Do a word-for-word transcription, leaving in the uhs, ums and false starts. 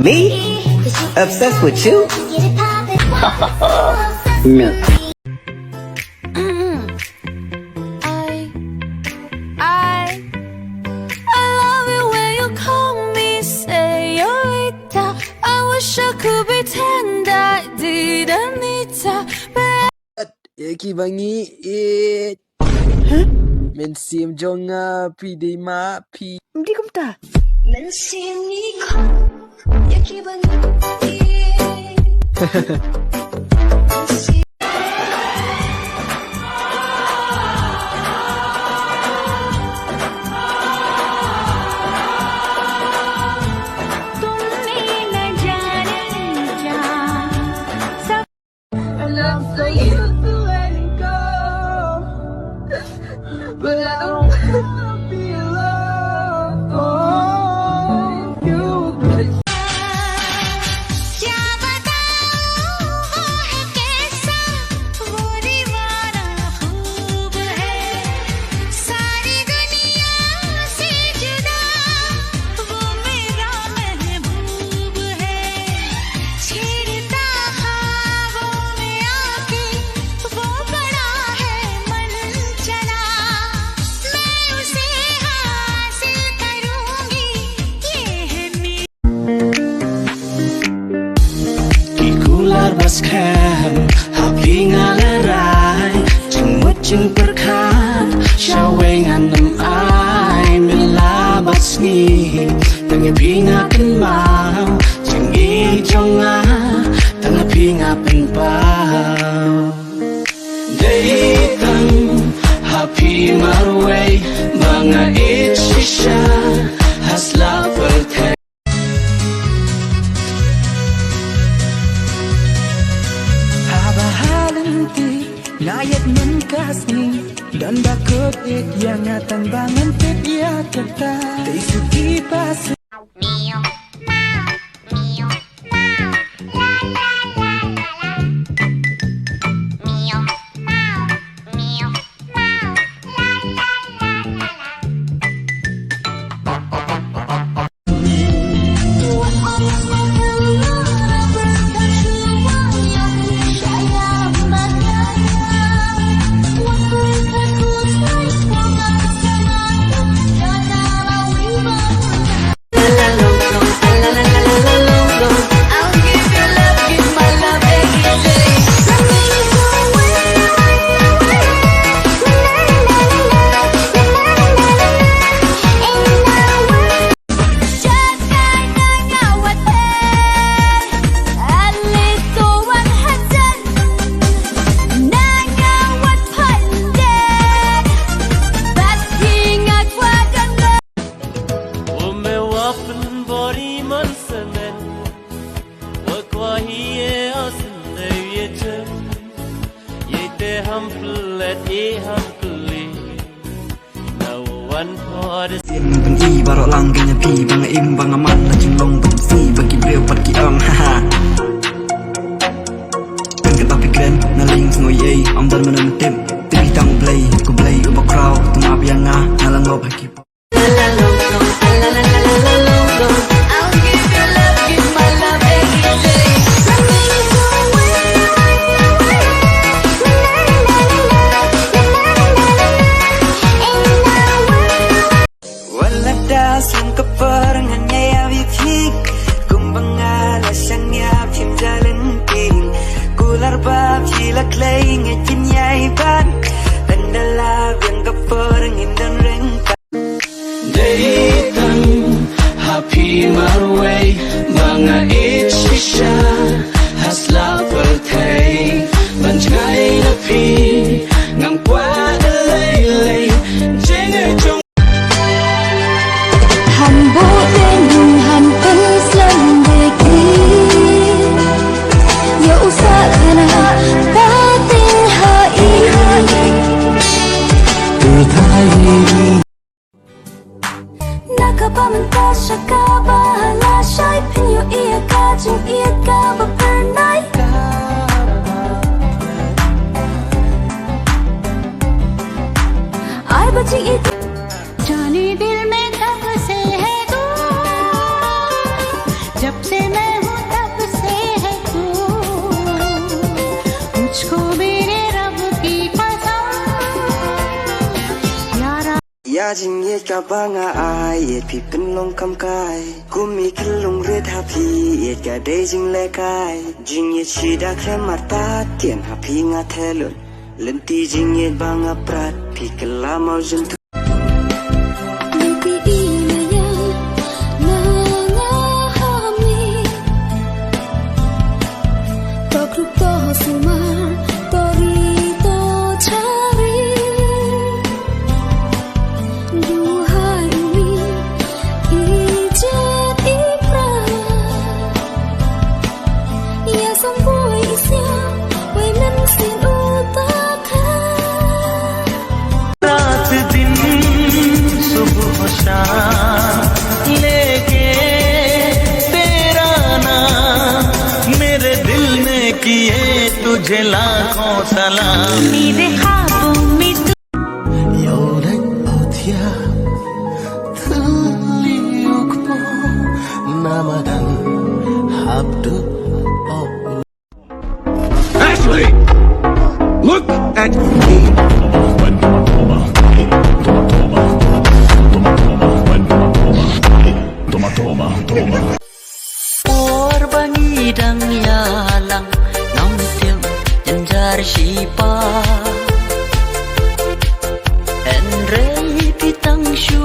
Me? Obsessed with you? No. I, I, I love it when you call me señorita. I wish I could pretend I didn't need to, but Ïa ki ba ngi ïeit. Mynsiem jong nga phi dei ma phi. Ym dei kumta. Mynsiem ngi khun. Ïa ki ba ngi ïeit. क्या बताऊं वो है कैसा, वो दीवाना खूब है, सारी दुनिया से जुदा वो मेरा महबूब है। छेड़ता ख्वाबों में आके वो बड़ा है मन चला, मैं उसे हासिल करूंगी, ये है मेरी Ki kular ba skhem ha phi nga la rai, jingmut jingpyrkhat sha wei ngan ym ai. Mynla ba sngi tang ïa phi nga kynmaw, jingïeit jong nga tang ïa phi nga pynpaw. Dei tang ha phi marwei ba nga ïeit shisha ha sla pyrthei. Haba ha lynti nga ïeit mynta ka sngi, don ba kut ïeit ïa nga tang ba ngan tip ïa kata. Dei suki ba Sim pyn-i baroh lang kein ïa phi, ba nga im ba nga man la jinglong bym sngewsih ba ki briew pat ki ong, haha. Kan kata phi kren na lieng sngew ei ei, ym don mano tip, tip ïa tang U Blei, U Blei uba khraw, tang map ïa nga, nga la ngop ha ki Wat la da slam ka por ngan ïa ïap ïa phi, kumba nga la shang ïa phi ym ja lynti. Kular ba phi la kloi nga jin ïai ban, tang da la biang ka por ngin don ryngkat. Dei tang ha phi marwei ba nga ïeit shisha ha sla pyrthei, ban jngai na phi ngam kwah da lei lei. Jingeh jong Ham buh ding, ham pynslem dei ki. Ïa u sah khana, ka ting ha i. Na kaba mynta sha kaba ha lashai, phin ïohi ïa ka jingïeit kaba phyrnai. Ai ba jingïeit. जाने दिल में कब से है तू, जब से मैं Ka jingïeit kaba nga ai, ïeit phi pynlong kam kai. Kum i khyllung rit ha phi, ïeit ka dei jinglehkai. Jingïeit shi da khlem artat, tien ha phi nga theh lut. Lynti jingïeit ba nga prat, phi kylla maw jyntu. रात दिन सुबह शाम लेके तेरा नाम, मेरे दिल ने किए तुझे लाखों सलाम। मेरे ख्वाबों में तू Yo lek othia thli ukpo namadan hapdu. Ashley, look at me. Por ba ngi dang ïalang ngam tip jynjar shipa. Hynrei phi tang shu